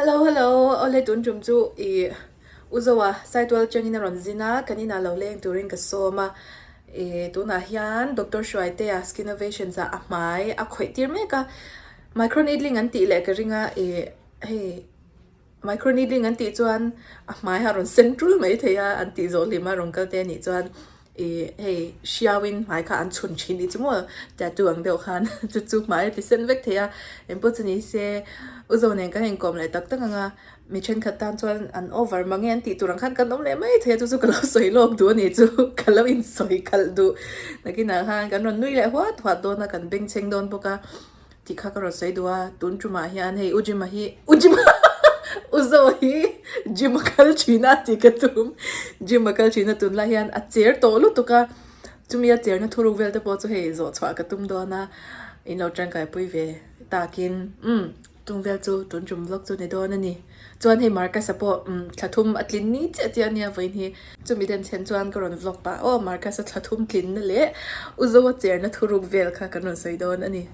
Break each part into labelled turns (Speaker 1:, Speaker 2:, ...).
Speaker 1: Hello hello awle tun tum chu i u Zoa Saitual atangin a rawn zin a kan inah lo leng turin ka sawm a i tunah hian Doctor Hruaitea Skinnovations ah a hmai a khawih tir mek a micro needling an tih leh ka ring a i hei Micro needling an tih chuan a hmai a rawn sen tul mai thei a, an tih zawh hlim a rawn kal te a nih chuan ih hei hriauin hmai kha an chhun thin tih chu maw tattoo ang deuh khan chu chu hmai a ti sen vek thei a, engpawh chu ni se u zo nen kan inkawm leh tak tak ang a, mi thenkhat tan chuan an over mange an tih tur ang khan kan awm leh mai thei a chu chu ka lo sawi lawk duh a ni chu ka lo insawi khalh duh nakinah khan kan rawn nui leh huat huat dawn a kan bengchheng dawn bawk a. Tih kha ka rawn sawi duh a, tun tumah hian hei U Jima hi U Jima U Zoa hi gym a kal thin a tih ka tum, gym a kal thin a tunlai hian a cher tawh lutuk a, chumi a cherna thuruk vel te pawh chu hei zawh chhuah ka tum dawn a, in lo tangkaipui ve takin umm tum vel chu tun tum vlog chu ni dawn a ni. Chuan hei Marcus-a pawh umm thla thum a tlin ni chiah chiah a nia vawiin hi. Chumi den chhen chuan ka rawn vlog pah aw Marcus-a thla thum tlinna leh U Zoa cherna thuruk vel kha kan rawn sawi dawn a ni.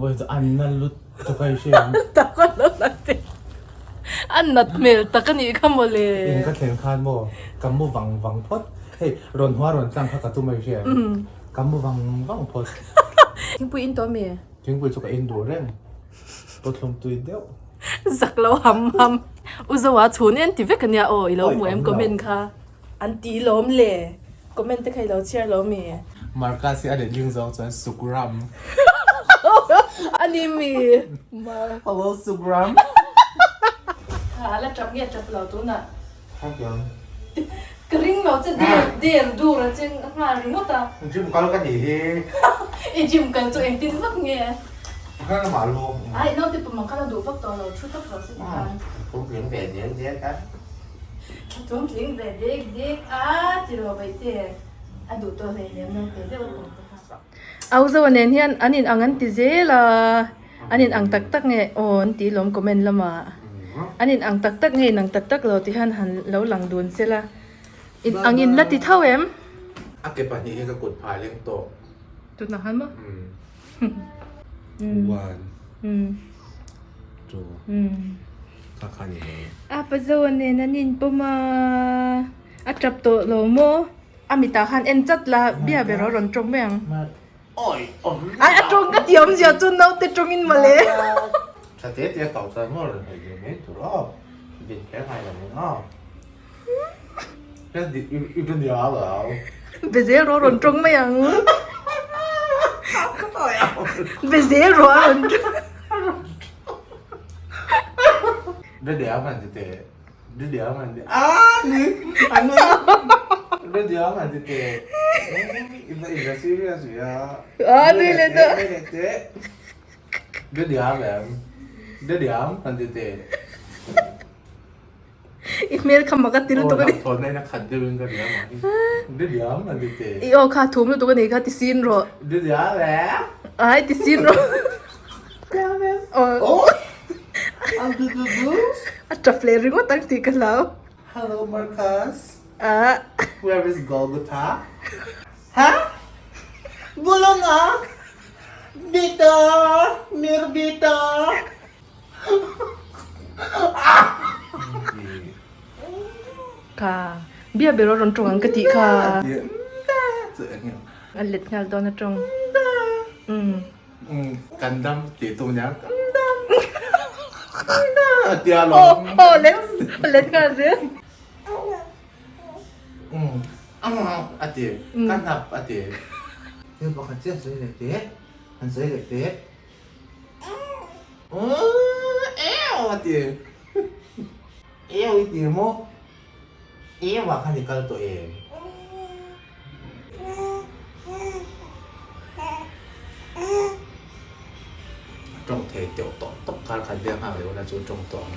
Speaker 2: Vawiin chu an na lutuk a i hria ang.
Speaker 1: Tak a lo la teh. A nat hmel tak a nih kha mawle.
Speaker 2: In ka thlen khan maw ka mu vang vang phawt. Hei rawn hua rawn tlang kha ka tum a i hria ang. Ka mu vang vang phawt.
Speaker 1: Thingpui in tawh mi?
Speaker 2: Thingpui chu ka in duh reng. Pawthlum tui deuh.
Speaker 1: Zak lo ham ham. U Zoa chhun en ti vek ania aw i lo hmu em comment kha. An ti lawm le. Comment te kha i lo chhiar lo mi?
Speaker 2: Marcus hi a letling zawng chuan Sukram.
Speaker 1: A ni mi?
Speaker 2: Hello Sukram.
Speaker 1: Kha a la tap nge tap lo tunah.
Speaker 2: Hetiang.
Speaker 1: Ka ring lo che der der dur a cheng nghal ringawt a.
Speaker 2: Gym kal ka nih hi.
Speaker 1: I gym kal chu engtin vak nge?
Speaker 2: Ka lamah lu.
Speaker 1: Ai naute pum ang khan a duh vak tawh lo thu tak rawh se ti khan.
Speaker 2: Thum tling ve dek dek a.
Speaker 1: Thum tling ve dek dek a ti rawh baihte. A duh tawh hleinem naute deuh a pum te kha. Au Zoa nen hian an in ang an ti zel a. An in ang tak tak nge aw an tih lawm comment lamah an in ang tak tak nge in ang tak tak lo tih hian han lo lang dun se la in ang in la ti tho em?
Speaker 2: A ke pahnih hi ka kut phah leng tawh.
Speaker 1: Tunah khan maw?
Speaker 2: One, two, kha kha ni mai.
Speaker 1: A pazo nen an in pawm a, a tap tawh lo maw? A mitah khan en chat la bia ber a rawn tawng mai ang. Ai a tawng ka ti awmzia chu naute tawngin mawle.
Speaker 2: Tha te te a kau chuan maw rawn hawi ve mai tur aw. Vin kher ngai lo in aw. I va nia lo.
Speaker 1: Be zel rawh rawn tawng mai ang. Be zel rawh a rawn tawng.
Speaker 2: Be nia man ti teh. Didiam an ti ah ni an nui Didiam an ti teh i va i va serious ve a
Speaker 1: Ah nui leh tawh
Speaker 2: nui leh teh Didiam em Didiam an ti teh
Speaker 1: I hmel kha mak a ti lutuk a ni
Speaker 2: Aw hlauhthawn na in a khat deuh in ka ria mah hi Didiam an ti teh
Speaker 1: I aw kha thum lutuk a nih kha ti sin rawh
Speaker 2: Didiam em
Speaker 1: Ai ti sin rawh
Speaker 2: Didiam em
Speaker 1: Aw A tap leh ringawt ang tih ka hlau.
Speaker 2: Hello Marcus.
Speaker 1: Ah.
Speaker 2: Where is Golgotha? Ha? Bulong ah? Bita! Mirbita!
Speaker 1: Kha. Bia ber a rawn tawng ang ka tih kha. A let nghal dawn a tawng. Umm.
Speaker 2: Kan dam tih tum nia kan dam kan dam a tia lawm.
Speaker 1: Aw let let nghal zel.
Speaker 2: A ti ka hnap a ti. Thil pakhat chiah sawi leh teh han sawi leh teh ew a ti ew i ti maw ew ah khan i kal tawh em. Tawng thei teuh tawh tawp kar khat vel nghak leh ula chu tawng tawh ang.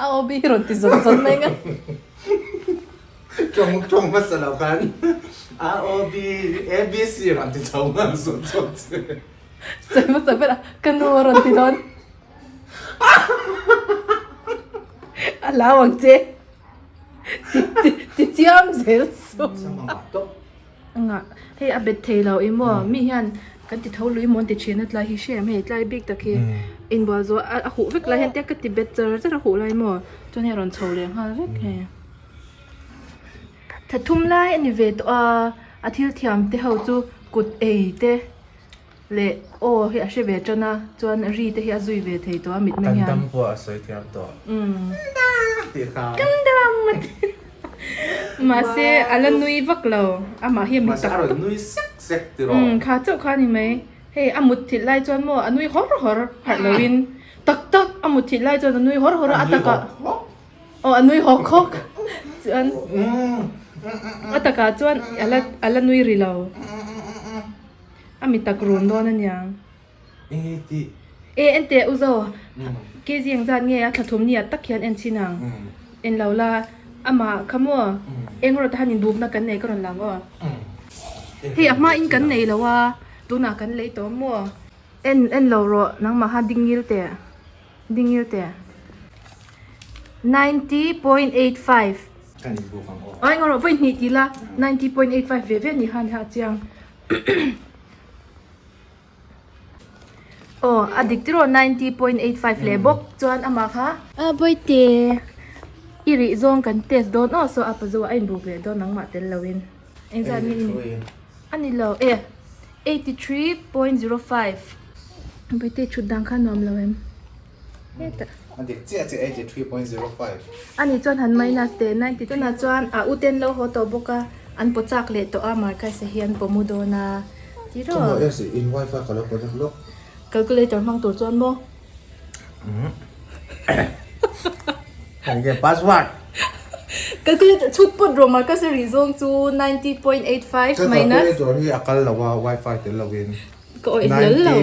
Speaker 1: A aw bi hi rawn ti zawn zawn mai nga.
Speaker 2: Tawng tawng hmasa lo khan A O B A B C rawn ti chho nghal zawn zawn che.
Speaker 1: Sawi hmasa ber a ka nu a rawn ti dawn. A hlau ang che. Ti ti chiam zel suh.
Speaker 2: Sam ang ah tawp.
Speaker 1: Engah hei a bet thei lo i maw mi hian kan ti tho lui maw an ti thin a tlai hi hre em hei tlai bik tak hi inbual zawh a huh vek lai hian tia ka ti bet char char a huh lai maw chuan hei a rawn chho leh nghal vek hei tha thum lai a ni ve tawh a a thil thiam te ho chu kut ei te leh aw hi a hre ve tan a chuan ri te hi a zui ve thei tawh a mitna hian.
Speaker 2: Kan dam pawh a sawi thiam tawh. Tih kha.
Speaker 1: Kan dam a ti. Mahse a la nui vak lo amah hi a mit tak.
Speaker 2: Mahse a rawn nui sek sek ti rawh.
Speaker 1: Kha chauh kha a ni mai. Hei a mut thilh lai chuan maw a nui hawr hawr harh loin tak tak a mut thilh lai chuan a nui hawr hawr a a takah. Aw a nui hawk hawk chuan a takah chuan a la a la nui ri lo. A mi tak run dawn a niang. E en teh u zo kg ang zat nge a thla thum ni ah tak hian en chhin ang en lo la amah kha maw eng rawt han inbukna kan nei ka rawn lang aw hei a hma in kan nei lo a tunah kan lei tawh maw en en lo rawh nangmah khan dingil teh dingil teh 90.85 aw eng rawh vawi hnih ti la 90.85 ve ve ni khan ha chiang. Aw a dik tiraw 90.85 leh bawk chuan amah kha. A bawihte i rih zawng kan test dawn aw saw a pazo a inbuk leh dawn nangmah tel loin engzat nge i nih a ni lo e 83.05 bawihte thut dan kha nuam lo em hetah.
Speaker 2: A dik chiah chiah 83.05.
Speaker 1: Ani chuan han minus teh 90 tunah chuan a u ten lo haw tawh bawk a an paw chak leh tawh a Marcus-a hi an paw mu dawn a tiraw.
Speaker 2: Chumah erawh in wifi ka lo connect lawk.
Speaker 1: Calculator hmang tur chuan maw?
Speaker 2: Enge password?
Speaker 1: Calculator chhut pawt rawh Marcus-a rih zawng chu 90.85 minus.
Speaker 2: Ka calculator hi a kal lo a wifi tel lo in.
Speaker 1: Ka awih hlawl lo.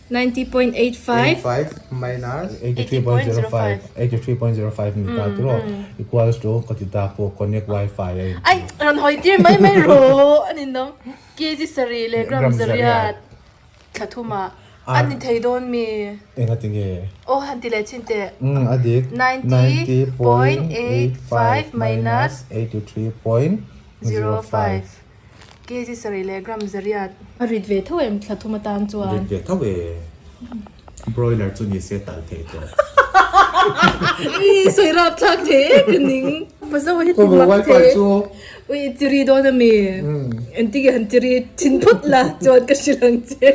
Speaker 1: 90.85
Speaker 2: minus 83.05 83.05 ni ta tiraw equals to ka ti ta pawh connect wifi a in
Speaker 1: Ai rawn hawi tir mai mai rawh a ni nawm kg sarih leh gram zariat thla thumah a ni thei dawn mi
Speaker 2: enga ti nge
Speaker 1: aw han ti leh chin teh
Speaker 2: a dik
Speaker 1: 90.85 minus
Speaker 2: 83.05
Speaker 1: Kg sarih leh gram zariat. A rit ve tho em thla thum atan chuan?
Speaker 2: Rit ve tho e. Broiler chu ni se tal thei tawh.
Speaker 1: Ii sawi rap thlak thei e ka ning. Pazo hi ti mak thei. Ui i chiri dawn a mi. Engtin nge han chiri thin phawt la chuan ka hrilh ang che.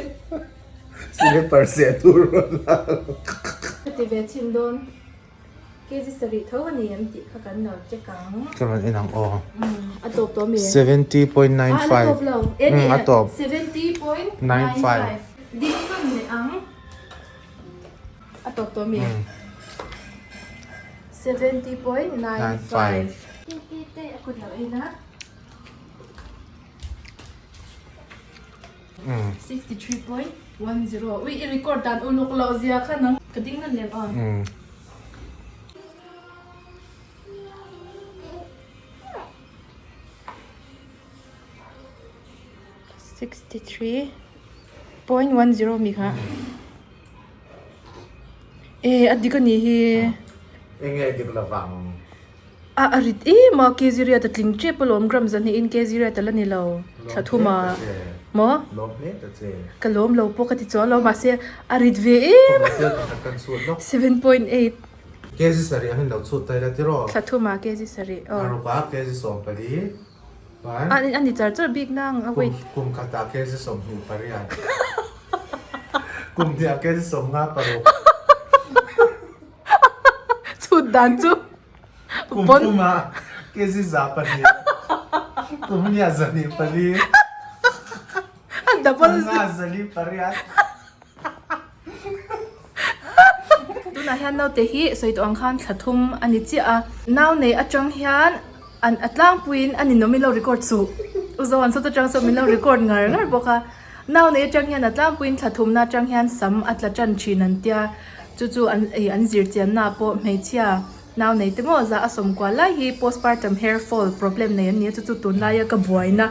Speaker 2: Slipper seh tur rawn la.
Speaker 1: Ka ti ve chhin dawn. Kg sarih tho a ni em tih kha kan lo check ang.
Speaker 2: Ka rawn en ang aw.
Speaker 1: A tawp tawh mi?
Speaker 2: 70.95.
Speaker 1: A la tawp lo. E ni
Speaker 2: A tawp.
Speaker 1: 70.95. Ding hman leh ang. A tawp tawh mi? 70.95. Te a kut lo en a. 63.10 Ui i record dan uluk loh zia kha nang ka ding nan lem a. 63.10 mi kha. E a dik a nih hi.
Speaker 2: Enge dik lovang.
Speaker 1: A a rit em a, kg riat a tling tep alawm, gram zahnih in kg riat a la ni lo, thla thum a maw?
Speaker 2: Lawm hle ta che.
Speaker 1: Ka lawm lo pawh ka ti chuang lo, mahse a rit ve em a, 7.8.
Speaker 2: Kg sarih ang in lo chhut ta ila tiraw?
Speaker 1: Thla thum a kg sarih aw.
Speaker 2: A ruk ah kg 14 chuan.
Speaker 1: A ni char char bik nang a weight.
Speaker 2: Kum khat ah kg 28. Kum hnih ah kg 56.
Speaker 1: Chhut dan chu
Speaker 2: Kum thuma kg 200, kum hniah 24, kum nga 48.
Speaker 1: Tunah hian naute hi sawi tawh ang khan thla thum a ni chiah a, nau nei atang hian an a tlangpuiin a ninawm min lo record suh, u Zoan sawt atang sawn min lo record ngar ngar bawk a. Nau nei atang hian a tlangpuiin thla thumna atang hian sam a tla tan thin an tia, chu chu an ih an zir chianna pawh hmeichhia nau nei te maw za a sawm kual lai hi postpartum hair fall problem nei an ni a, chu chu tunlaia ka buaina.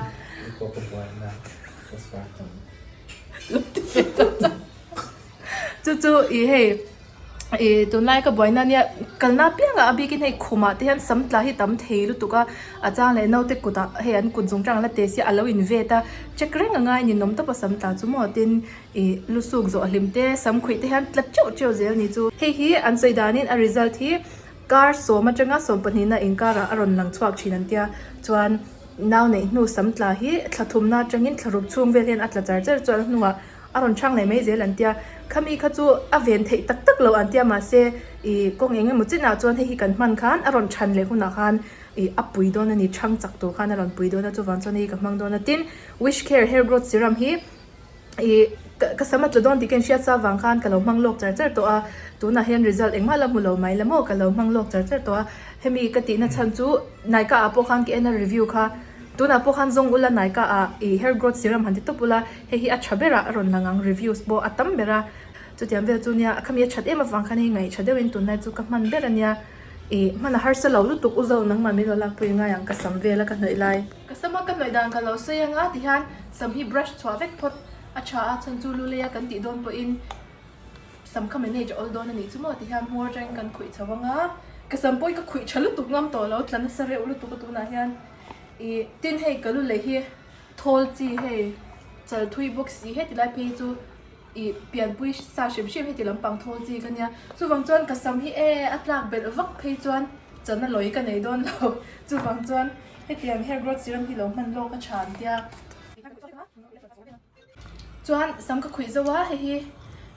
Speaker 1: Chu chu ih hei. Ih tunlai ka buaina ania kalna apiangah a bikin hei khumah te hian sam tla hi tam thei lutuk a a chang leh naute kutah hei an kut zung tang la te sia a lo in vet a check reng a ngai a ni nawm tawp a sam tla chu maw tin ih lu suk zawh hlim te sam khuih te hian tla teuh teuh zel ni chu. Hei hi an sawi danin a result hi kar sawm atanga sawm pahnihna inkarah a rawn lang chhuak thin an tia chuan nau neih hnu sam tla hi thla thumna atangin thla ruk chhung vel hian a tla char char chuan a hnuah A rawn chhang leh mai zel an tia, khami kha chu a ven theih tak tak lo an tia mahse ih kawng eng emaw chinah chuan hei hi kan hman khan a rawn chhan leh hunah khan ih a pui dawn a ni, chhang chak tur khan a rawn pui dawn a chuvang chuan hei hi ka hmang dawn a tin wish care hair growth serum hi ih ka sam a tla dawn tih ka inhriat sa vang khan ka lo hmang lawk char char tawh a tunah hian result engmah la hmu lo mai la maw ka lo hmang lawk char char tawh a hemi ka tihna chhan chu Nykaa ah pawh khan ka en a review kha. Tunah pawh khan zawng ula Nykaa ah ih hair growth serum han ti tawp ula hei hi a tha ber ah a rawn lang ang reviews pawh a tam ber a chutiang vel chu nia khami a that em avang khan hei ngaih tha deuhin tunlai chu ka hman ber ania ih hman a harsa lo lutuk u zo nangmah min lo lakpui ngai ang ka sam vel a ka hnawih lai. Ka sam a ka hnawih dan ka lo sawi anga tihian sam hi brush chhuah vek phawt a tha a chhan chu lu leia kan tih dawn pawhin Sam kha manage a awl dawn a nih chu maw ti hian hmawr atangin kan khuih chho ang a, ka sam pawh hi ka khuih tha lutuk ngam tawh lo, tla nasa reuh lutuk a tunah hian ih tin hei ka lu leh hi thawl chi hei chal thui bawk si heti lai phei chu ih pianpui sa hrim hrim heti lampang thawl chi ka nia chuvang chuan ka sam hi e a tlak belh vak phei chuan chana lawi ka nei dawn lo chuvang chuan hetiang hair growth serum hi lo hman lawk a tha an tia. Chuan sam ka khuih zo a hei hi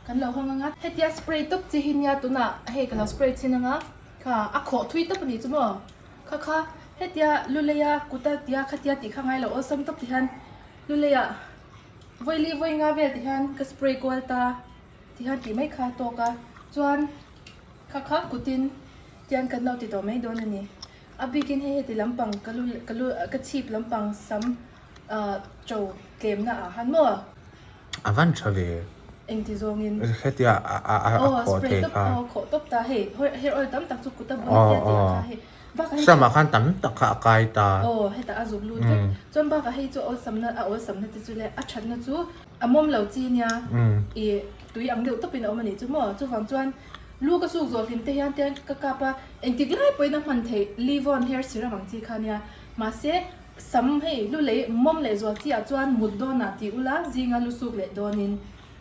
Speaker 1: kan lo hawng anga hetia spray tawp chi hi nia tunah hei ka lo spray chhin anga kha a khawh thui tawp a nih chu maw kha kha hetia lu leia kuta tia khatia tih kha ngai lo awlsam tawp ti hian lu leiah vawili vawi nga vel ti hian ka spray kual ta ti hian tih mai kha a tawk a chuan kha kha kutin tian kan lo ti tawh mai dawn a ni a bikin hei heti lampang ka lu ka lu ka chhip lampang sam. Ahh cho tlemna ah han maw?
Speaker 2: A van tha ve.
Speaker 1: Engti zawngin?
Speaker 2: Hetia a a a khawh thei kha.
Speaker 1: Aw khawh tawp ta hei hair oil tam tak chu kut a bun a tia tih kha hei. Bakah hei
Speaker 2: Samah khan tam tak kha a kai ta.
Speaker 1: Aw hetah a zuk lut vek. Chuan bakah hei chu awlsamna a awlsamna te chu le a thatna chu a mawm lo chi nia ih tui ang deuh tawpin a awm a nih chu maw. Chuvang chuan lu ka suk zawh hlim te hian te ka kap a engtik lai pawhin a hman theih Livon hair serum ang chi kha nia mahse Sam hei lu lei mawm leh zual chi ah chuan mut dawn ah ti ula zinga lu suk leh dawn in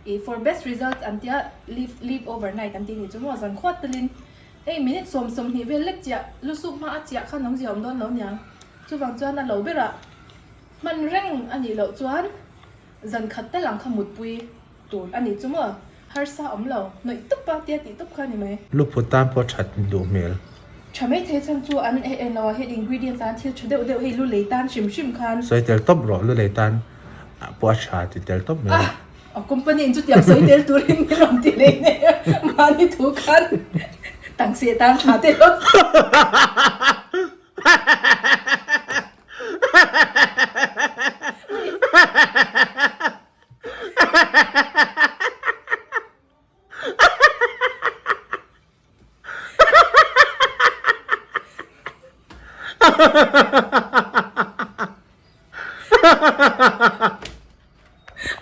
Speaker 1: ih for best results an tia leave leave over night an ti nih chu maw zan khuat telin hei minute sawm sawmhnih vel lek chiah lu suk hma a chiah khan awmzia awm dawn lo niang chuvang chuan a lo berah hman reng a nih loh chuan zan khat tal ang kha mutpui tur a nih chu maw. Harsa awm lo, hnawih tawp a tia tih tawp kha a ni mai.
Speaker 2: Luphut tan pawh that duh hmel.
Speaker 1: Tha mai thei chhan chu an eh en lo ah hian ingredients ah thil tha deuh deuh hei lu lei tan hrim hrim khan.
Speaker 2: Sawi tel tawp rawh, lu lei tan pawh a tha ti tel tawp mai.
Speaker 1: Ah! A company in chutiang sawi tel turin min rawn ti leh nei a, mahni thu khan tangse tan tha te lo.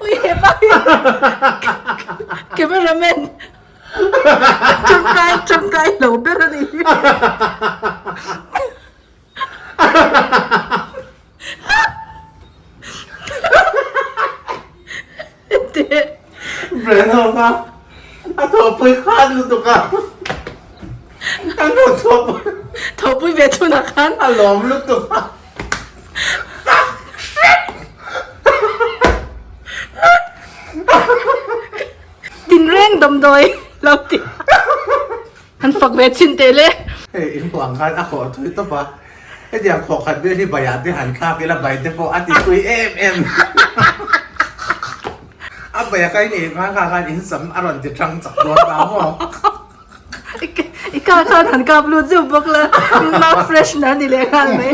Speaker 1: Ui hepa hi cameraman tangkai tangkai lo ber a ni hi.
Speaker 2: Breno kha a thawhpui khan lutuk a, a lo thawhpui.
Speaker 1: Thawhpui ve chhunah khan.
Speaker 2: A lawm lutuk a.
Speaker 1: Tinreng damdawi lo ti. Han fak ve chhin teh le.
Speaker 2: Hei in hmuh ang khan a khawh thui tawp a, hetiang khawh khat vel hi baiah te han thlak ila bai te pawh a ti tui em em. A bai a kai nei khan kha khan in sam a rawn ti thang chak dawn ta maw.
Speaker 1: I ka khan han kap lut zeuh bawk la, mouth fresh na ni leh nghal mai.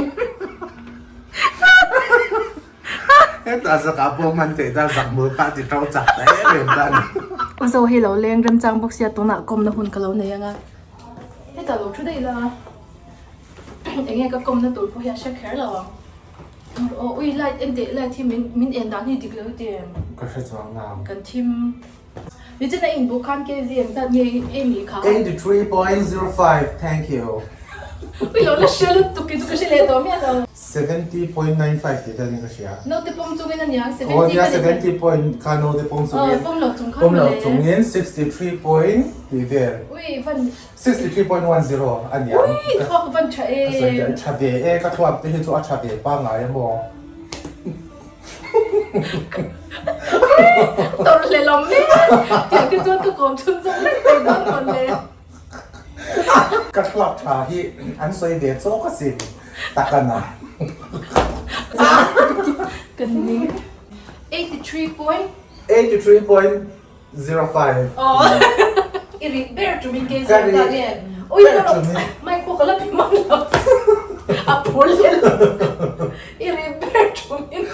Speaker 2: Hetah zakah pawh hman theih ta zak hmul kha a ti tho chak ta em em ta a ni.
Speaker 1: Zo hei lo leng remchang bawk sia tunah kawmna hun ka lo nei ang a, hetah lo thu daih la enge ka kawmna tur pawh hi a hre kher lo ang. Aw ui light en teh light hi min min en dan hi dik lo ti em?
Speaker 2: Ka hre chuang nang.
Speaker 1: Kan thim. Nichin a inbuh khan KZ engzat nge i nih kha?
Speaker 2: 83.05 thank you.
Speaker 1: Ui lo la hre lutuk hi chu ka hre leh tawh miah lo.
Speaker 2: 70.95 tih vel in ka hria.
Speaker 1: Naute pawm chungin a niang
Speaker 2: 70 ka ni. Aw nia 70 point kha naute pawm chungin.
Speaker 1: Pawm lo chung khan
Speaker 2: mawle. Pawm lo chungin 63 point tih vel.
Speaker 1: Ui van.
Speaker 2: 63.10 a niang.
Speaker 1: Ui thluak van tha e.
Speaker 2: Ka sawi teh tha ve e ka thluak te hi chu a tha ve pangai a maw.
Speaker 1: Tawrh hlelawm mek tiang te chuan ka kawm chhun zawk vek thei dawn mawn le.
Speaker 2: Ka thluak tha hi an sawi ve chawk asin takana.
Speaker 1: Ka ning. 83 point.
Speaker 2: 83.05.
Speaker 1: Aw i ri ber tumin kei zia ta nge. Ui
Speaker 2: ber tumin.
Speaker 1: Mic pawh ka la ti man lo a phur leh lo. I ri ber tumin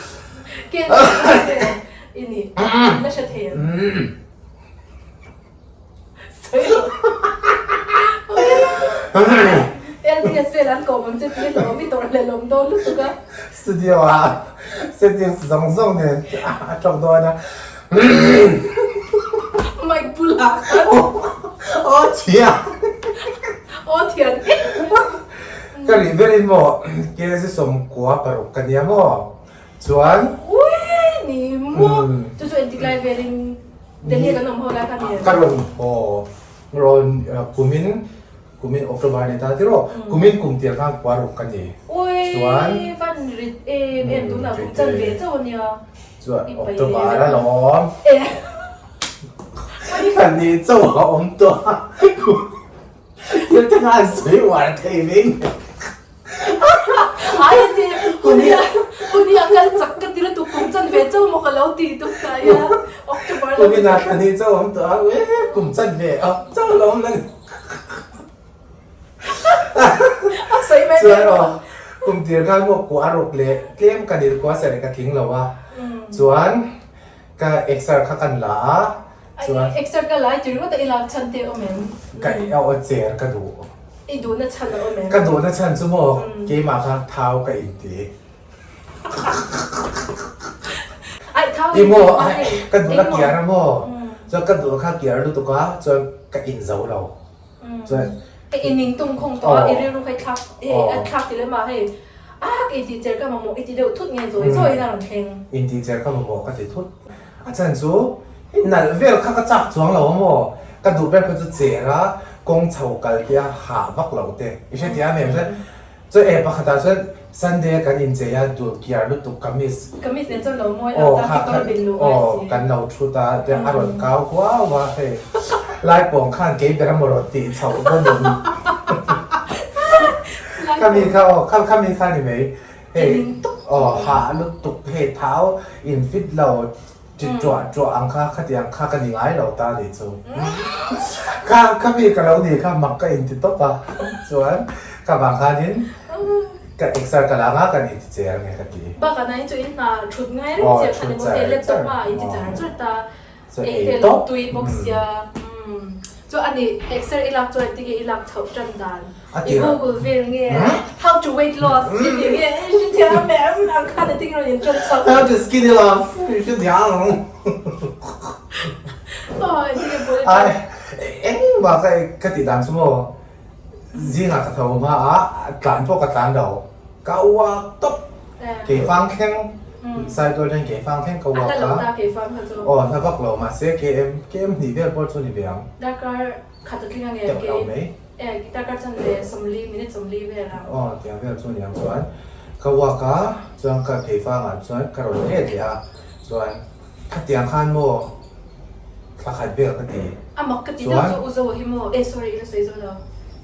Speaker 1: kei zia ta nge i ni la hre thei ang. LDS vel an kawm ang che tih hlawm i tawrh leh lawm dawn lutuk a.
Speaker 2: Studio ah settings zawng zawng nen a tawk dawn a.
Speaker 1: Mic bulah khan.
Speaker 2: Aw thian.
Speaker 1: Aw thian.
Speaker 2: Ka rih berin maw KZ 96 ka nia maw chuan.
Speaker 1: Ui ni maw chu chu engtik lai velin Delhi kan awm ho lai kha ni.
Speaker 2: Ka rawn haw rawn kumin kumin October ni ta tiraw kumin kum tir khan khua ruk ka ni.
Speaker 1: Chuan Ui van rit em em tunah kum chan ve chauh a nia.
Speaker 2: Chuan October a lo awm. Ka ni chauh a awm tawh a. Thil te kha an sawi uar thei mai mai.
Speaker 1: Ai a ti, Hunia, Hunia kal chak ka ti lutuk kum chan ve chauh maw ka lo ti tuk ta ia, October
Speaker 2: lam. Kumina thla ni chauh awm tawh a, e kum chan ve a chauh lo awm la ni.
Speaker 1: A sawi mai mai
Speaker 2: rawh. Kum tir khan maw kua ruk leh tlem ka nil kua sarih ka tling lo a, chuan ka exer kha kan la a,
Speaker 1: Chuan. Exer ka lai ti ringawt a i lak chhan te awm em?
Speaker 2: Ka aw cher ka duh.
Speaker 1: I duhna chhan a awm em?
Speaker 2: Ka duhna chhan chu maw keimah kha thau ka inti.
Speaker 1: Aih thau
Speaker 2: inti maw ka duhna kiar a maw chuan ka duhna kha kiar lutuk a chuan ka in zo lo. Chuan.
Speaker 1: Ka in ning tung khawng tawh a i rilru kha i thlak hei a thlak ti lem a hei a ka inti cher ka mamawh i ti deuh thut nge zawi zawiin a rawn thleng.
Speaker 2: Inti cher ka mamawh ka ti thut. A chan chu i nalh vel kha ka chak chuang lo a maw? Ka duh ber kha chu cher a, kawng chho kal te a hah vak lo te. I hre tia em chuan chu e pakhat ah chuan Sunday a kan inchei a dul kiar lutuk kamis.
Speaker 1: Kamis nen chuan lo mawi lo ta kekawr bin luh ngai si.
Speaker 2: Aw kan lo thut a te a rawn kau huau a hei lai pawng khan kei ber a maw rawn tih chhoh dawn em? Khami kha aw khami kha ni mai. Hei aw hah lutuk hei thau in fit lo ti tuah tuah ang kha khatiang kha ka ni ngai lo ta nih chu kha kha mi ka lo nih kha mak ka inti tawp a chuan ka vang khanin ka exer ka la nga kan inti cher nge ka ti.
Speaker 1: Bakah nain chu in hna thut ngai reng chiah kha ni maw hei laptop hmaah inti char char ta. Ei te lo tui bawk sia. Chu a ni exer i lak chuan tinge i lak chhoh tan dan i google vel nge how to weight loss i tih nge i hrethiam em ang khan a tinge rawn in tan chhoh.
Speaker 2: How to skinny love i hrethiam.
Speaker 1: Aw tinge pawh i tan.
Speaker 2: Engmah ka ka tih dan chu maw zingah ka tho hma a tlan pawh ka tlan lo ka uak tawp. Keifang thleng Saitual hian keifang thleng ka uak a. Aw hna vak lo mahse KM KM hnih vel pawh chu ni ve ang.
Speaker 1: Darkar khat a tling a nge
Speaker 2: Teuh lo mai.
Speaker 1: E darkar chan ve 40 minute 40 vel ang.
Speaker 2: Aw tiang vel chu ni ang chuan ka uak a chuan ka keifang ah chuan ka rawn let leh a chuan khatiang khan maw thla khat vel ka ti.
Speaker 1: A mak ka ti deuh chu u Zoa hi maw e sorry i la sawi zo lo.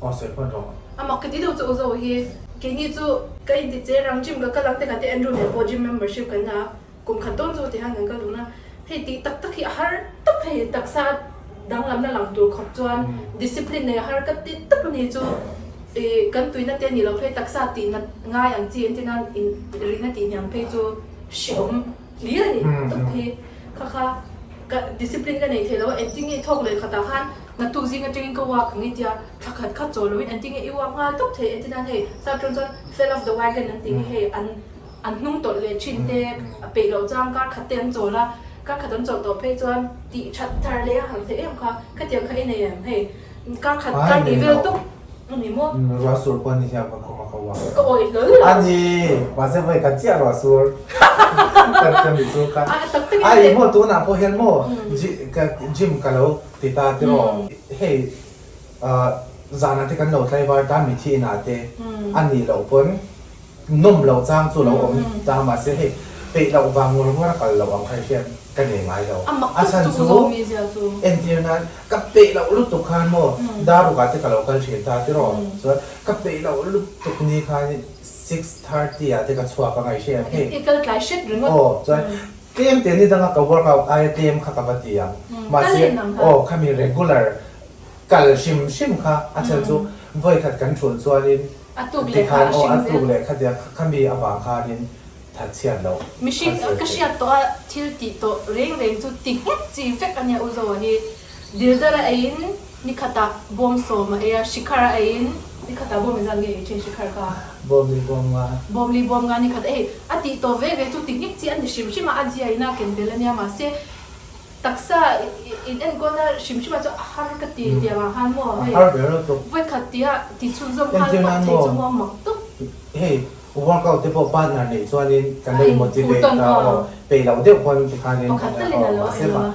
Speaker 2: Aw sawi pawn rawh.
Speaker 1: A mak ka ti deuh chu u Zoa hi keini chu ka inti che rang gym ka kal ang te kha te Andrew nen pawh gym membership kan la a, kum khat dawn chu ti hian kan kal dun a, hei tih tak tak hi a har tawp hei taksa danglamna lang tur khawp chuan discipline nei a har ka ti tawp a ni chu ih kan tuina te ni lo phei taksa tih nat ngai ang chi an ti nan in rihna tih hniam phei chu hreawm hlir a ni tawp hi kha kha ka discipline ka nei thei lo a engtin nge thawk leh khatah khan naktuk zing atangin ka walk ang i tia thla khat khat chaw loin engtin nge i walk nghal tawp thei engtin nan hei sap tawng chuan fell off the wagon an tih hi hei an. an hnung tawlh leh thin te, a peih loh chang kar khat te an chawl a, kar khat an chawlh tawh phei chuan tih that thar leh a han theih em kha, khatiang kha i nei em hei kar khat kar tih vel tawp a ni maw?
Speaker 2: Ruah sur pawh ni hian ka khawm a ka uar.
Speaker 1: Ka awih hlawl lo.
Speaker 2: A ni, mahse vawi khat chiah ruah sur kan ka mi chu kha.
Speaker 1: A tak takin
Speaker 2: A i maw tunah pawh hian maw gym ka lo ti ta tiraw hei zanah te kan lo tlaivar ta mithi inah te a nih loh pawn Nawm loh chang chu lo awm ta mahse hei peih loh vang ngawr ngawr a kal loh ang kha hian ka nei ngai lo. A chhan chu entir nan ka peih loh lutuk khan maw Darukah te ka lo kal thin ta tiraw chuan ka peih loh lutuk ni khan 6:30 ah te ka chhuak a ngaih hriat hei.
Speaker 1: I kal tlai hret ringawt.
Speaker 2: Aw chuan tlem te ni danga ka workout aia tlem kha ka va ti ang mahse aw khami regular kal hrim hrim kha a chhan chu vawikhat kan thulh chuanin
Speaker 1: A tuk leh kha a
Speaker 2: aw
Speaker 1: hring
Speaker 2: a tuk
Speaker 1: zel.
Speaker 2: leh kha tia khami avang khanin that chhiat loh
Speaker 1: Mihring
Speaker 2: kha
Speaker 1: ka hriat tawh a thil tih tawh reng reng chu ti nghet chi vek a nia U Zoa hi. Dildar a eiin ni khatah bawm sawm a ei a, Shikhar a eiin ni khatah bawm engzat nge ei thin Shikhar kha?
Speaker 2: Bawm li bawm nga.
Speaker 1: Bawm li bawm nga ni khat ei a tih tawh ve ve chu ti nghet chi a ni hrim hrim a, a zia in a ken tel a nia mahse Taksa in enkawlna hrim hrim ah chuan a har ka ti tiang ah khan maw hei
Speaker 2: A har ber lutuk.
Speaker 1: Vawikhat tia ti chhunzawm nghal
Speaker 2: Entir
Speaker 1: phawt
Speaker 2: nan
Speaker 1: thei
Speaker 2: maw
Speaker 1: chu maw mak tawp.
Speaker 2: Hei workout te pawh partner neih chuanin kan lo
Speaker 1: A
Speaker 2: in
Speaker 1: in
Speaker 2: motivate
Speaker 1: phur tawn
Speaker 2: a
Speaker 1: aw.
Speaker 2: aw peih loh deuh pawn tikhanin
Speaker 1: Pakhat talin a lo
Speaker 2: mahse
Speaker 1: en lo a.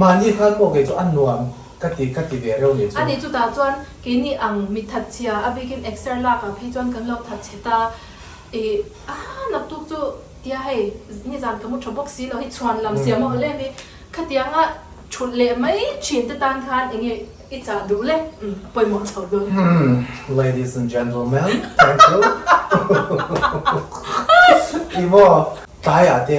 Speaker 2: Mahni khan maw kei chu a nuam ka ti ka ti ve reuh nih chu.
Speaker 1: Ani chutah chuan keini ang mi thatchhia a bikin exer lak ah phei chuan kan lo thatchhe ta i a naktuk chu Tia hei, nizan ka mu tha bawk si lo hi chhuan lam siam a awlh em i, khatianga thulh leh mai thin te tan khan eng nge i chah duh le? Umm, a pawimawh chho dawn.
Speaker 2: Umm, ladies and gentlemen, thank you. I maw tlaiah te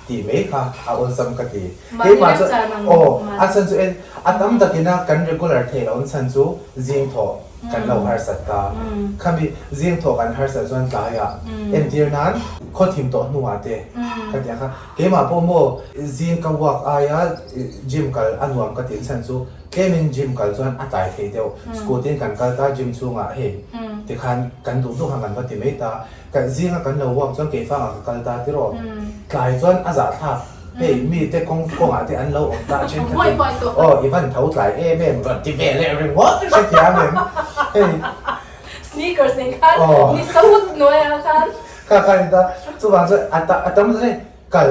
Speaker 2: tih mai kha a awlsam ka ti.
Speaker 1: Mahni
Speaker 2: Keimah chu,
Speaker 1: remchan ang
Speaker 2: aw,
Speaker 1: mahni.
Speaker 2: a chhan chu en, a tam takina kan regular theih loh chhan chu zing thawh. kan lo harsat ta. Khami zing thawh kan harsat chuan tlaiah entir nan khaw thim tawh hnuah te ka ti ang kha. Keimah pawh maw zing ka walk aia gym kal a nuam ka tih chhan chu tlemin gym kal chuan a tlai thei deuh. Scooty in kan kal ta gym chhungah hei tikhan kan duh duh khan kan va ti mai ta. Ka zinga kan lo walk chuan keifangah ka kal ta tiraw. Tlai chuan a zahthlak. Hei mite kawng kawngah te an lo awm ta a then khatin aw i van tho tlai em em rawn ti ve leh ringawt hrethiam em hei.
Speaker 1: Sneakers nen khan ni sawt hnuaiah khan.
Speaker 2: Kha kha ni ta chuvang chuan a a tam zawk hei kal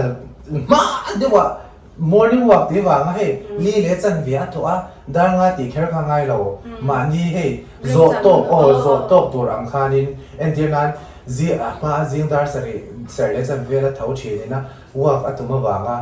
Speaker 2: hma deuh ah morning walk tih vanga hei li leh chanve a thawh a dar nga tih kher kha ngai lo mahni hei zawh tawk aw zawh tawk tur ang khanin entir nan zi a hma zing dar sarih sarih leh chanve vel a tho thin in a Walk a tum avanga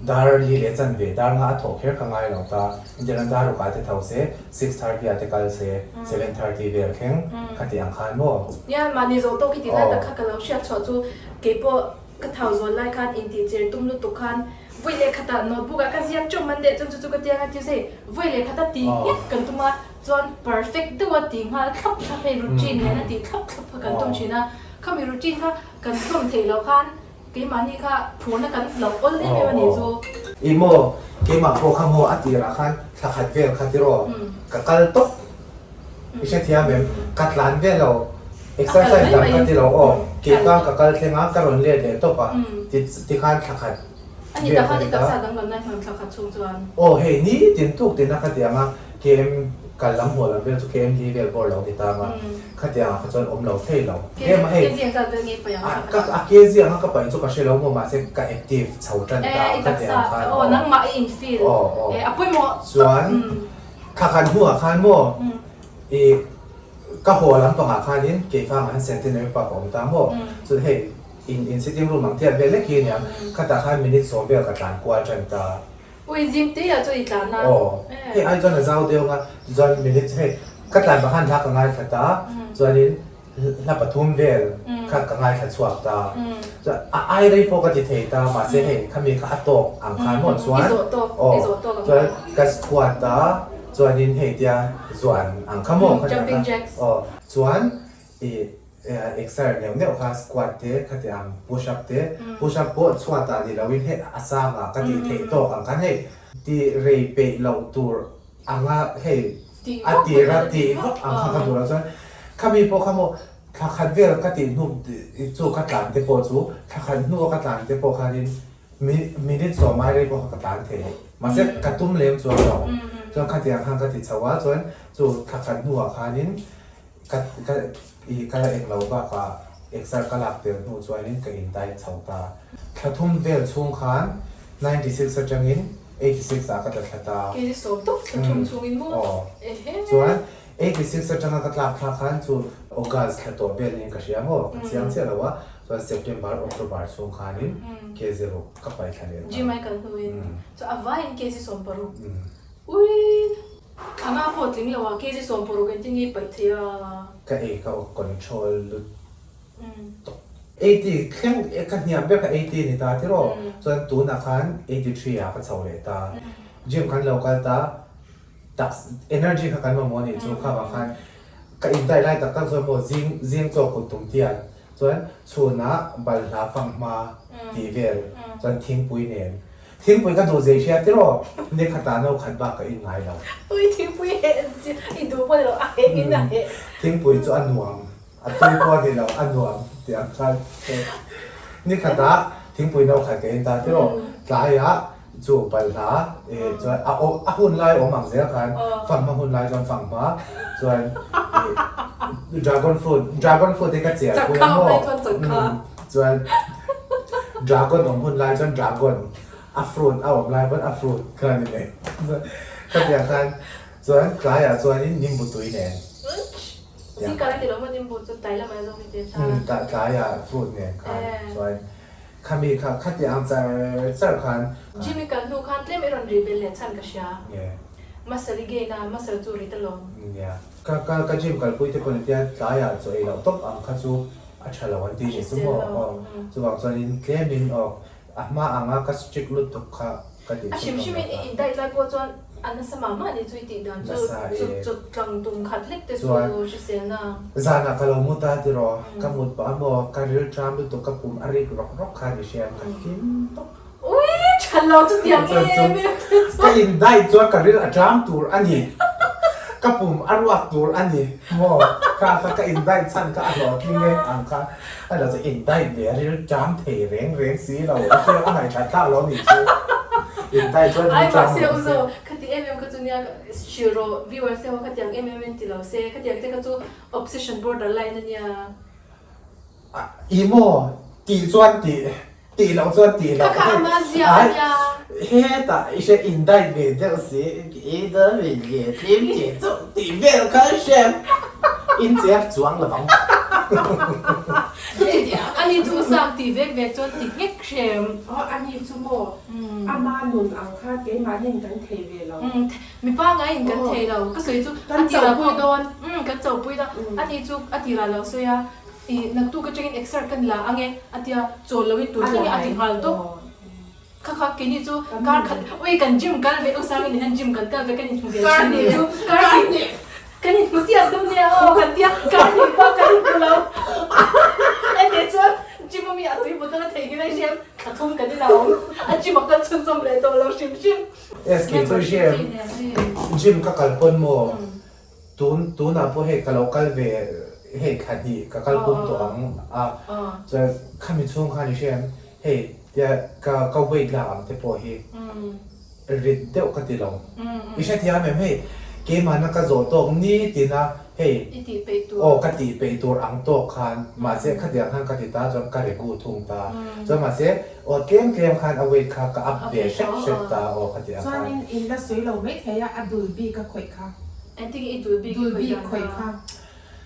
Speaker 2: dar li leh chanve dar nga a thawh kher ka ngai lo ta, intiang dar rukah te tho se, 6:30 ah te kal se, 7:30 vel thleng kha tih ang khan maw?
Speaker 1: Nia, mahni zawh tawk i tih lai tak kha ka lo hriat chhuah chu keipawh ka thau zawn lai khan intih cher tum lutuk khan vawi leh khatah notebook ah ka ziak chawm man deh chuan chu chu ka tiang a Tuesday vawi leh khata tih nghet kan tum a, chuan perfect deuha tih nghal thlap thlap hei routine nena tih thlap thlap kha kan tum thin a, khami routine kha kan zawm theih loh khan Keimahni kha phurna kan lo awl em em a nih chu.
Speaker 2: Ih maw, keimah pawh kha maw a tirah khan thla khat vel kha tiraw ka kal tawp i hrethiam em? Ka tlan vel lo, exercise dang ka ti lo aw, kei kha ka kal thleng a, ka rawn let leh tawp a, tikhan thla khat vel ka ni ta. Aw hei nitin tuk tina ka ti ang a, KM kal lam haw lam vel chu KM li vel pawh a lo ni ta ang a. Khatiang ah kha chuan awm lo thei lo. Tlem a hei a a kg anga ka paih chu ka hre lo maw mahse ka active chho tan ta khatiang khan aw. Aw aw chuan thla khat hnuah khan maw i ka haw lampangah khanin keifangah hian Centenary Park a awm ta maw chuan hei in in sitting room ang tiat vel lek hi aniang khatah khan minute sawm vel ka tlan kual tan ta.
Speaker 1: Ui zim te ah chuan i tlan a.
Speaker 2: Aw, hei ai chuan a zau deuh ang a, chuan minute hei ka tlan pah khan hla ka ngaithla ta, chuanin hla pathum vel kha ka ngaithla chhuak ta, chuan a ai rei pawh ka ti thei ta, mahse hei khami kha a tawk ang khan maw chuan aw chuan ka squat a, chuanin hei tia zuan ang kha maw aw chuan i Exer neuh neuh kha squat te khati ang push up te push up pawh chhuat ah ni lo in hei a sang ah ka tih theih tawk ang khan hei ti rei peih loh tur anga hei a tir a tih vak ang kha ka duh lo chuan khami pawh kha maw. Thla khat vel ka tih hnu chu ka tlan te pawh chu thla khat hnu a ka tlan te pawh khanin minute sawmai rei pawh kha ka tlan thei. Mahse ka tum lem chuang lo. Chuan khatiang khan ka ti chho a, chuan chu thla khat hnuah khanin ka ka i ka la eng lo bakah exer ka lak tel hnu chuanin ka in diet chho ta. Thla thum vel chhung khan 96 atangin 86 ah ka tla thla ta.
Speaker 1: Kei sawm tawp thla thum chhungin maw?
Speaker 2: Aw. Chuan 86 atanga ka tlak thlak khan chu August thla tawh vel niin ka hria maw? Ka chiang chiah lo a. Chuan September, October chhung khanin kg ruk ka pai thla leh ta.
Speaker 1: Gym ai kal hnuin chu a vaiin kg 60. Ui! Thla nga pawh tling lo a kg 60 engtin nge i paih thei a?
Speaker 2: Ka ei ka control lut tawp. 80 thleng ka hniam ber kha 80 ni ta tiraw? Chuan tunah khan 83 ah ka chho leh ta. Gym khan lo kal ta. Tak energy kha kan mamawh anih chu kha vang khan ka in daih lai tak tak chuan maw zing zing chaw kut tum tiat chuan chhunah balhla fang hma tih vel chuan thingpui nen thingpui ka duh zei hria tiraw ni khatah no khat bak ka in ngai lo.
Speaker 1: Ui thingpui heh i duh pawh ni lo a heh in a heh.
Speaker 2: Thingpui chu a nuam A tui pawh a ni lo, a nuam tih ang khan ni khatah thingpui no khat ka in ta tiraw, tlaiah chu balhla eh chuan a awm a hun lai awm ang zel khan fanghma hun lai chuan fanghma chuan ih dragon fruit dragon fruit hi ka chiar pui a maw chuan dragon awm hun lai chuan dragon a fruit a awm lai pawn a fruit kha a ni mai khatiang khan chuan tlaiah chuanin nimbu tui nen.
Speaker 1: Zingkar a ti lo maw nimbu chu tlai lamah zawk i ti ta.
Speaker 2: Umm tlaiah fruit nen khan chuan khami kha khati ang char char khan.
Speaker 1: Jimmy kal hnu khan tlem i rawn ri bel leh chhan ka hria. Muscle i gain a, muscle chu rit alawm.
Speaker 2: Nia. Ka ka ka gym kalpui te pawh ni tia tlaiah chaw ei loh tawp ang kha chu a tha lo an ti ni chu maw aw. Chuvang chuanin tlemin aw A hma anga ka strict lutuk kha ka tih
Speaker 1: A
Speaker 2: chu
Speaker 1: hrim
Speaker 2: ka
Speaker 1: hrimin
Speaker 2: hmu
Speaker 1: i
Speaker 2: ta.
Speaker 1: in diet lai pawh chuan a nasa mah mah ni chu i tih dan chu
Speaker 2: Nasa e.
Speaker 1: chut chut tlang tum khat lek te chu
Speaker 2: Chuan
Speaker 1: hriselna.
Speaker 2: zanah ka lo mu ta tiraw, ka mut pah a maw, ka ril ṭam lutuk ka pum a rik rawk rawk kha ni hriam ka hlim tawp.
Speaker 1: Ui ṭha lo chu tiang
Speaker 2: Chuan chu
Speaker 1: em em te chu.
Speaker 2: ka in diet chuan ka ril a ṭam tur a ni, ka pum a ruak tur a ni maw, kha kha ka in diet chhan kha a hlawhtling e ang kha. A lo chu in diet ve a ril ṭam thei reng reng si lo, a hriat a ngaihṭhat tlak lo nih chu. In diet chuan ril ṭam
Speaker 1: Ai mahse
Speaker 2: lo se.
Speaker 1: u zo, khati em em kha chu nia hrilh rawh viewers te ho khatiang em em in ti lo se, khatiang te kha chu obsession border line a nia.
Speaker 2: I maw tih chuan tih. Tih loh chuan tih loh.
Speaker 1: Ka kha ama zia a nia.
Speaker 2: Hetah i hre in diet ve deuh si, i dawn ve ve tlem che chu tih vel kha i hre in cher chuang lo vang.
Speaker 1: Ani chu sang tih vek vek chuan ti nghek hrem.
Speaker 3: Aw ani chu maw ama nun ang kha keimahnin kan thei ve lo.
Speaker 1: Mipa ngaiin kan thei lo. Ka sawi chu a tirah pawh kan chauhpui dawn. Ani chu a tirah lo sawi a. Ih, naktuk atangin exer kan la ang e, a tia, chawl loin tur thleng a ti nghal tawp. Kha kha, keini chu kar khat, ui kan gym kal ve, u Sangin hian gym kan kal ve, kan inhmu ve thin nih chu, kar hnih, kan inhmu chiah dawn nia aw kan tia, kar hnih pawh kan inhmu lo. Hetih chuan gym ami a tui bottle a theihnghilh a hriam, thla thum kan ina awm, a gym a kal chhunzawm leh tawh lo hrim hrim.
Speaker 2: SK chu i hriam, gym ka kal pawn maw? Tun tunah pawh hei ka lo kal ve hei thla hnih ka kal pum tawh ang a, chuan khami chhung khan i hria em hei tia ka ka weight lak ang te pawh hi rit deuh ka ti lo. I hrethiam em hei keimahna ka zawh tawk nitin a hei aw ka tih peih tur ang tawk khan mahse khatiang khan ka ti ta chuan ka regu thung ta chuan mahse aw tlem tlem khan a weight kha ka up ve hrep hrep ta aw khatiang khan.
Speaker 3: Chuanin in la sawi lo maithei a a dul bik a khawih kha.
Speaker 1: Engtin i dul bik i
Speaker 3: Dul bik
Speaker 1: khawih
Speaker 3: khawih
Speaker 1: dan
Speaker 3: kha.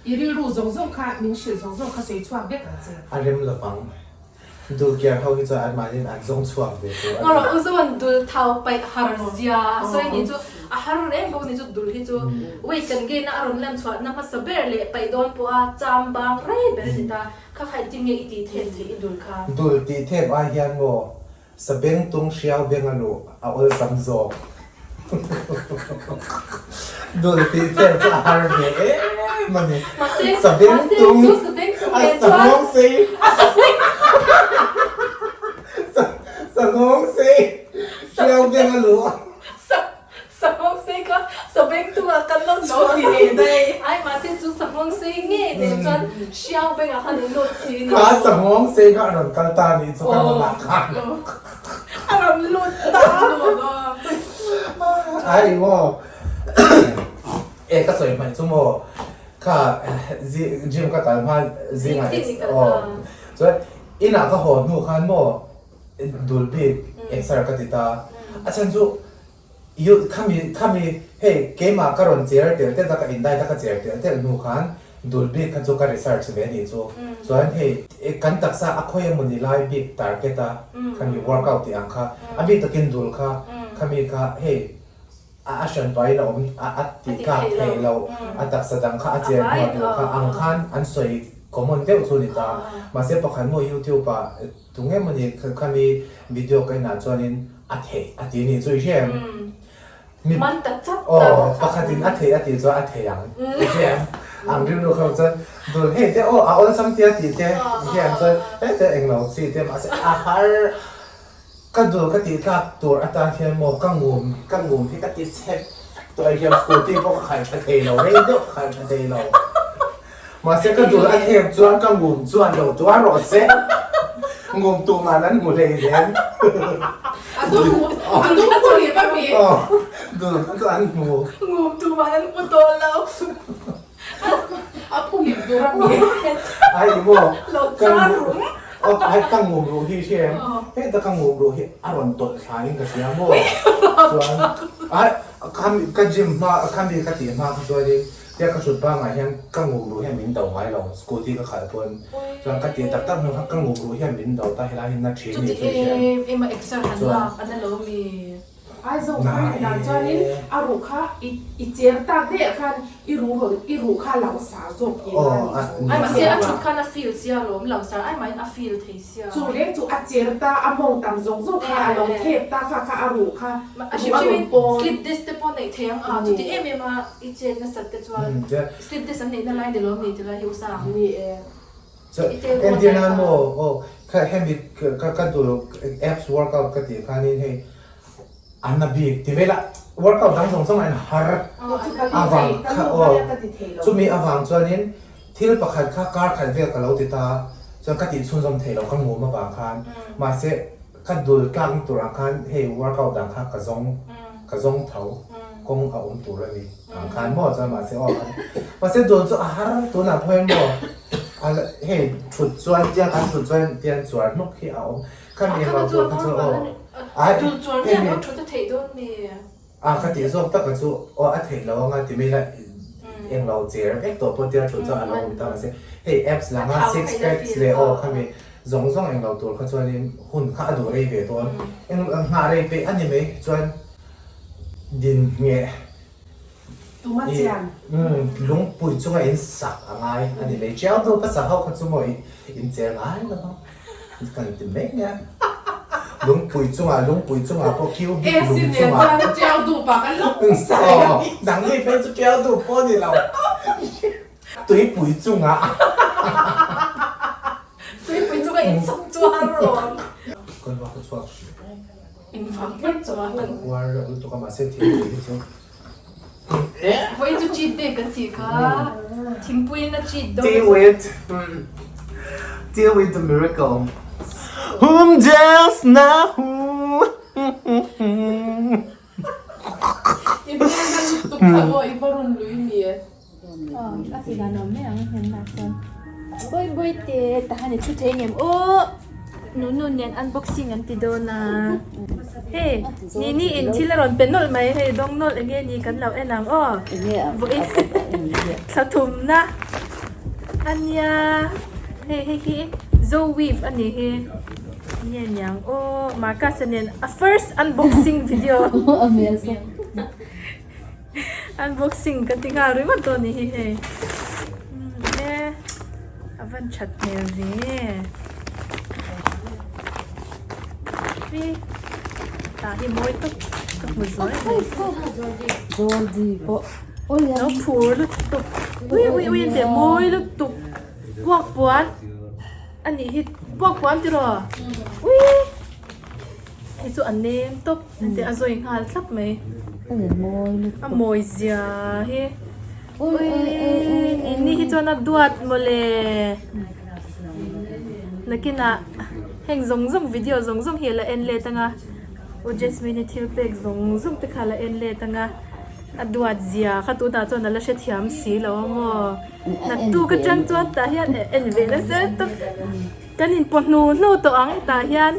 Speaker 3: I rilru zawng zawng kha min hrilh zawng zawng kha sawi chhuak vek ang che.
Speaker 2: A rem lovang. Dul kiar ho hi chuan an mahniin an zawng chhuak ve tur a ni.
Speaker 1: Ngaw rawh u chuan dul thau paih har zia a sawi ni chu a har reng bawk ni chu dul hi chu weight kan gain a a rawn lan chhuah na hmasa ber leh paih dawn pawh a cham bang rei ber a ni ta. Kha kha engtin nge i tih thep theih i dul kha?
Speaker 2: Dul tih thep ai hian maw Sabeng tung hriau beng a luh a awlsam zawk. Dul tih thep chu a har ve em a ni. Sabeng tung a sanghawng sei sanghawng sei hriau beng a luh.
Speaker 1: Sanghawng sei kha sabeng. beng tungah kan lo chhuak
Speaker 3: ti leh daih.
Speaker 1: Ai mahse chu sanghawng sei ngei nen chuan hriau bengah khan an lut si ni.
Speaker 2: Kha sanghawng sei kha a rawn kal ta anih chu ka nunah khan.
Speaker 1: A rawn lut ta.
Speaker 2: Ai maw e ka sawi hmaih chu maw kha gym ka kal hma zingah aw chuan inah ka haw hnu khan maw dul bik exer ka ti ta a chhan chu Khami khami hei keimah ka rawn cher tel tel a ka indai ta ka cher tel tel hnu khan dul bik kha chu ka research ve anih chu. Chuan hei kan taksa a khawi emawni lai bik target a khami workout tih ang kha a bik takin dul kha khami kha hei a hran pahin a awm a tih tlak theih loh a taksa dang kha a cher hnuah dul kha ang khan an sawi common deuh chu a ni ta. Mahse pakhat maw youtube ah Tunge mawni khami video ka inah chuanin a theih a ti nih chu i hria em? Mi
Speaker 1: Man ta chat ta
Speaker 2: aw pakhatin a theih a tih chuan a thei ang i hria em? Ang rilru kha chuan dul hei te aw a awlsam tia tih te i hria em chuan hei te englo chi te mahse a har ka dul ka tih tlak tur atan hian maw ka ngum ka ngum hi ka ti chhe vek tawh a i hria em scooty pawh ka khalh tha thei lo rei deuh ka khalh tha thei lo. Mahse ka dul a thep chuan ka ngum chuan lo tuar rawh se. Ngum tuman an hmu hlei nen.
Speaker 3: A dul a dul hmu leh va mi.
Speaker 2: Aw dul kha chu an hmu.
Speaker 1: Ngum tuman an hmu tawh lo.
Speaker 3: A phu ngim tur a mi.
Speaker 2: Ai maw.
Speaker 1: Lo char rum.
Speaker 2: Aw ai ka ngum ruh hi hria em. Heta ka ngum ruh hi a rawn tawlh thla in ka hria maw. Chuan ai ka gym hma khami ka tih hma kha chuanin Tia ka hrut bangah hian ka ngum ruh hian min do ngai lo, scooty ka khalh pawn chuan ka tih tak tak hnu khan ka ngum ruh hian min do ta helai hi na thin ni
Speaker 1: Chuti
Speaker 2: chu i hria
Speaker 1: em em a exer han
Speaker 2: chuan
Speaker 1: lak a na lo mi.
Speaker 3: Aizawl
Speaker 2: Na
Speaker 3: khan dan chuanin
Speaker 2: e.
Speaker 3: a ruh kha i i cher tak daih khan i ruh rawn i ruh kha langsar zawk tih
Speaker 2: Aw
Speaker 3: na
Speaker 2: a
Speaker 3: ni chu.
Speaker 2: ni
Speaker 1: Ai mahse a
Speaker 2: chu.
Speaker 1: thut khan a feel sia lawm langsar ai mahin a feel thei sia.
Speaker 3: Chu reng chu a cher ta a mawng tam zawk zawk kha a lo thep ta kha kha a ruh kha
Speaker 1: A
Speaker 3: ruh
Speaker 1: hrim
Speaker 3: a
Speaker 1: hrimin
Speaker 3: rawn pawn.
Speaker 1: slip disc te pawh neih thei ang a chuti em em a I chet nasat te chuan slip disc an neihna lai ni lawm ni ti lai hi u Sang.
Speaker 3: Ni e.
Speaker 2: Chu entir nan maw aw kha hemi ka ka duh loh apps workout ka tih khanin hei an na bik ti vel a workout dang zawng zawng a in har avang kha aw chumi avang chuanin thil pakhat kha kar khat vel ka lo ti ta chuan ka tih chhunzawm thei lo ka ngum avang khan mahse Ka dul tlakna tur ang khan hei workout dang kha ka zawng ka zawng tho kawng a awm tur a ni ang khan maw chuan mahse aw mahse dul chu a har tunah pawh hian maw a hei thut chuan tiang an thut chuan tiang chuar hnuk hi a awm khami englo tur kha chu aw
Speaker 1: ai dul chuar hian aw thut a theih dawn mi
Speaker 2: a ka tih zawk taka chu aw a theih lo anga ti mai la englo cher vek tawh pawh tiang thut chuan a lo awm ta mahse hei apps langa six packs leh aw khami Zawng zawng eng lo tur kha chuanin hun kha a duh rei ve dawn. Eng nghah rei peih a ni mai chuan din ngheh
Speaker 3: Tuma chian.
Speaker 2: Lungpui chunga in sak a ngai a ni mai. Chiau hnu ka sak ho kha chu maw in che ngai lo ang kan ti mai nia. Lungpui chungah lungpui chungah pawh cubic lung chungah.
Speaker 3: Chuan chiau duh pa kan lo sak.
Speaker 2: Aw nang ni phei chu chiau duh pawh ni lo. Tuipui chungah.
Speaker 1: Tuipui chunga in sak chuan rawn.
Speaker 2: Kan va ka chhuak hrih.
Speaker 1: In vang vek chuan.
Speaker 2: Kan uar reuh lutuk a mahse thingpui hi chu.
Speaker 1: Vawiin chu cheat day kan tih kha. Thingpuiin a cheat dawn.
Speaker 2: Deal with deal with the miracle. Whom just now.
Speaker 3: I hmel na lutuk kha aw i va rawn lui mi e.
Speaker 1: A ti dan awm mai ang hnem lah chuan. Bawi bawi te tahan i thu thei ngem aw Nunu nen unboxing an ti dawn a hei Nini in thil a rawn pe nawlh mai hei dawng nawlh enge ni kan lo en ang aw vawiin thla thumna a nia hei hei hi Zoweave a ni hi enge niang aw Marcus-a nen a first unboxing video. Unboxing ka ti nghal ringawt dawn ni hi hei e a van that hmel ve hi tah hi mawi tawp ka hmu zuai mai lo phur lutuk ui ui ui an tih mawi lutuk puak puan a nih hi puak puan tiraw ui hei chu a nem tawp an tih a zawi nghal thlap mai. A mawi zia hi. Ui ni hi chuan a duat mawle. Nakinah heng zawng zawng video zawng zawng hi a la en let anga U Jasmine-i thil pek zawng zawng te kha a la en let anga a duat zia kha tunah chuan a la hrethiam si lo a maw. Naktuk atang chuan tah hian en ve nasa lutuk. Kan inpawh hnu hnu tawh ang hetah hian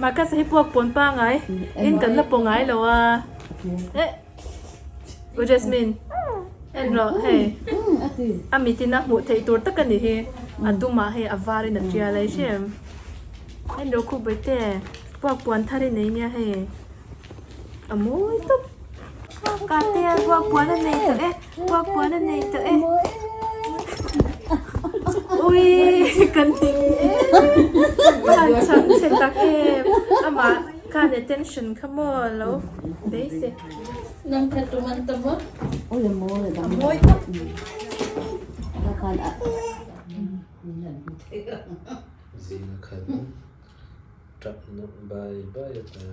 Speaker 1: Marcus-a hi puak pawn pangai in kan la pawh ngai lo a eh U Jasmine en rawh hei a mit in a hmuh theih tur tak a ni hi a dumah hei a var in a tial a i hre em en rawh khup bawihte puak puan thar i nei nia hei a mawi tawp Kate a puak puan a nei tawh e. Puak puan a nei tawh e. Ui kan hlim em a han chhang chhe tak em amah khan attention kha maw lo beisei.
Speaker 4: Nang kha tum an tam a.
Speaker 1: A mawi tawp.
Speaker 2: Zing a khan tap nawk bai bai a ta.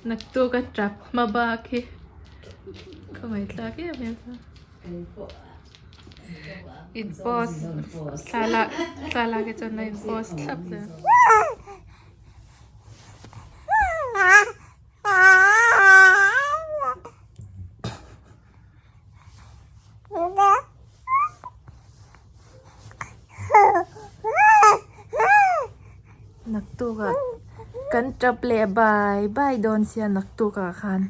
Speaker 1: Naktuk a tap hma bak hi khawngaih tlak em em a. In post thlalak thlalak hi chuan a in post thlap zel. Naktuk ah kan tap leh bai bai dawn sia naktuk ah khan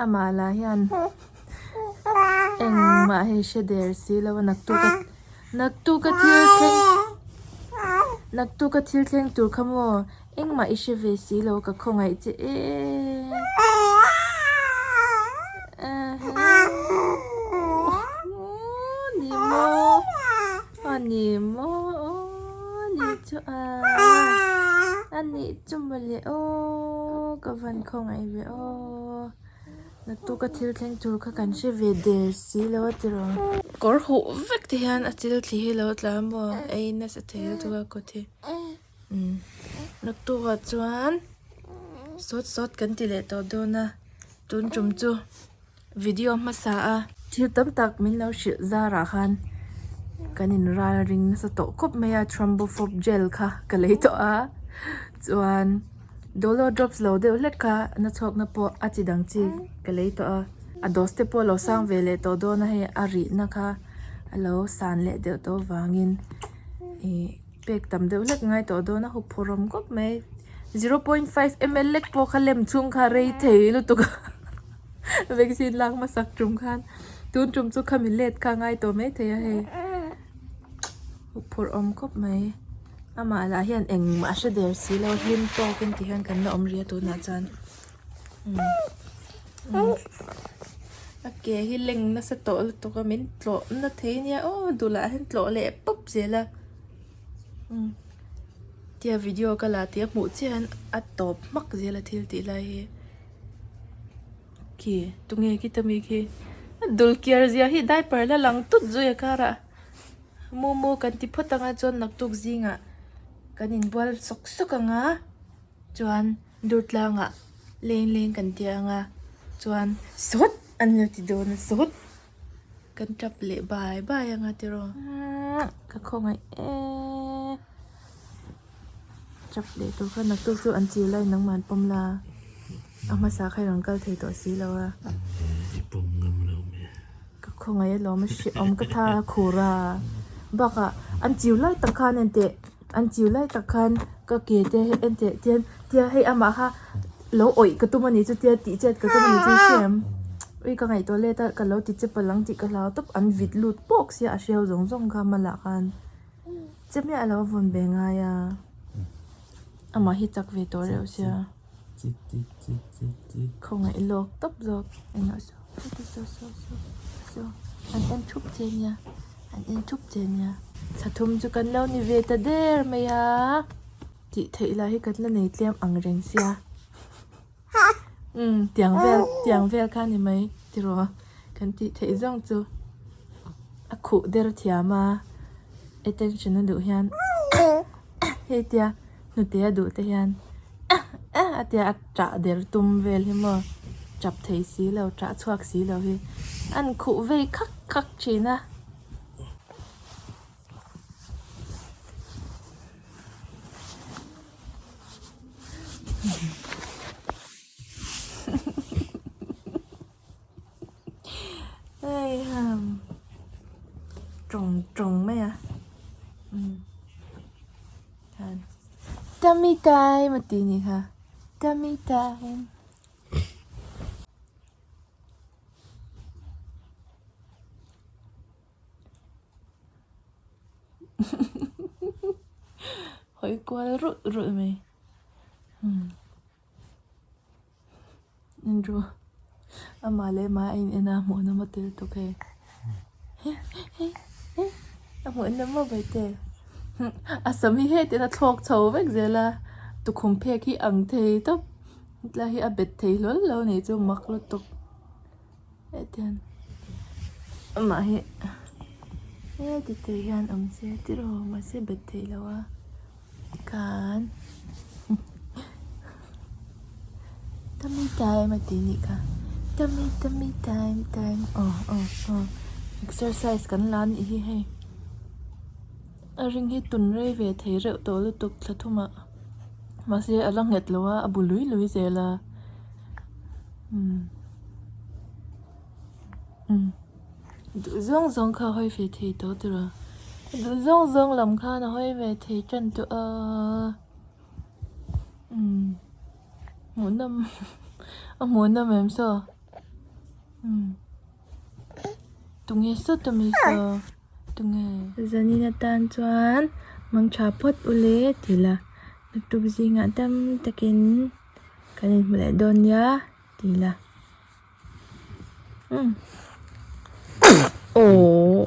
Speaker 1: amah lah hian engmah hei hre der si lo a naktuk a naktuk a thil thleng naktuk a thil thleng tur kha maw Engmah i hre ve si lo ka khawngaih che e. Ni maw a ni maw aw ni chu a a nih chu mawle aw ka van khawngaih ve aw naktuk a thil thleng tur kha kan hre ve der si lo a tiraw. Kawr huh vek te hian a chil thli hi lo tla maw ei nasa thei lutuk a kawt hi. Naktuk ah chuan sawt sawt kan ti leh tawh dawn a tun tum chu video hmasa a thil tam tak min lo hrilh zar ah khan kan in ral ring nasa tawh khawp mai a thrombophob gel kha ka lei tawh a chuan dolo drops lo deuh hlek kha na chhuak na pawh a chi dang chi ka lei tawh a a dose te pawh a lo sang ve leh tawh dawn a hei a rihna kha a lo san leh deuh tawh avangin ihh. Pek tam deuh hlek ngai tawh dawn a huphurhawm khawp mai 0.5 ml lek pawh kha lem chhung kha rei thei lutuk a vaccine lak hmasak tum khan tun tum chu khami let kha ngai tawh mai thei a hei huphurhawm khawp mai amah lah hian engmah a hre der si lo hlim tawk in ti hian kan la awm rih a tunah chuan a ke hi leng nasa tawh lutuk a min tlawh na thei nia aw dulah hian tlawh leh pawp zel a tia video ka la tih a hmuh chiah hian a tawp hmak zel a thil tih lai hi khi tunge khi ta mi khi a dul kiar zia hi diaper la lang tut zui a karah momo kan ti phawt anga chuan naktuk zingah kan inbual sawk sawk ang a chuan. Dur tlangah leng leng kan tia anga chuan sawt an lo ti dawn a sawt kan tap leh bai bai anga tiraw ka khawngaih eee tap leh tur kha naktuk chu an chiu lai nangmah an pawm la a hmasa kha i rawn kal thei tawh si lo a ka khawngaih alawm a hrehawm ka tha a khur a bakah an chiu lai tak khan enteh. An chiu lai tak khan ka ke te en teh tian tia hei amah kha lo awih ka tum a ni chu tia tih chet ka tum a ni chu i hria em ui ka ngaihtuah let a ka lo ti che palh ang tih ka hlau tawp an vit lut pawk sia a hreu zawng zawng kha malah khan che miah lo a vawn ve ngai a amah hi chak ve tawh reuh sia khawngaih lawk tawp zawk engah saw saw saw saw saw an en thup che nia. An en thup che nia. Thla thum chu kan lo ni ve ta der mai a. Tih theih lah hi kan la nei tlem ang reng sia. Umm tiang vel tiang vel kha ni mai tiraw kan tih theih zawng chu a khuh der thiam a attention a duh hian hei tia hnute a duh te hian. a tia a ṭah der tum vel hi maw ṭap thei si lo ṭah chhuak si lo hi an khuh vei khak khak ṭhin a. Heiha tawng tawng mai a umm khan tummy time a tih ni kha tummy time. Hawi kual rulh rulh mai umm. Andrew amah leh amah a in en a hmuh nawm a tel tuk hei hei hei a hmuh nawm maw baite a sam hi heti in a thlawk chho vek zel a tukhum phek hi ang thei tawp hetlai hi a bet thei hlawl lo a nih chu mak lutuk hetiang amah hi heti te hian awm se tiraw mahse bet thei lo a khan tummy time a tih nih kha tummy tummy time time aw aw aw exercise kan la anih hi hei a ring hi tun rei ve thei reuh tawh lutuk thla thum ah mahse a la nghet lo a a bu lui lui zel a umm umm duh zawng zawng kha a hawi ve thei tawh tiraw duh zawng zawng lam khan a hawi ve thei tan tawh a umm hmuhnawm a hmuhnawm em saw umm tunge saw tawmi saw tunge. Zanin atan chuan mangtha phawt ule ti la naktuk zingah tam takin kan inhmu leh dawn nia ti la umm aww.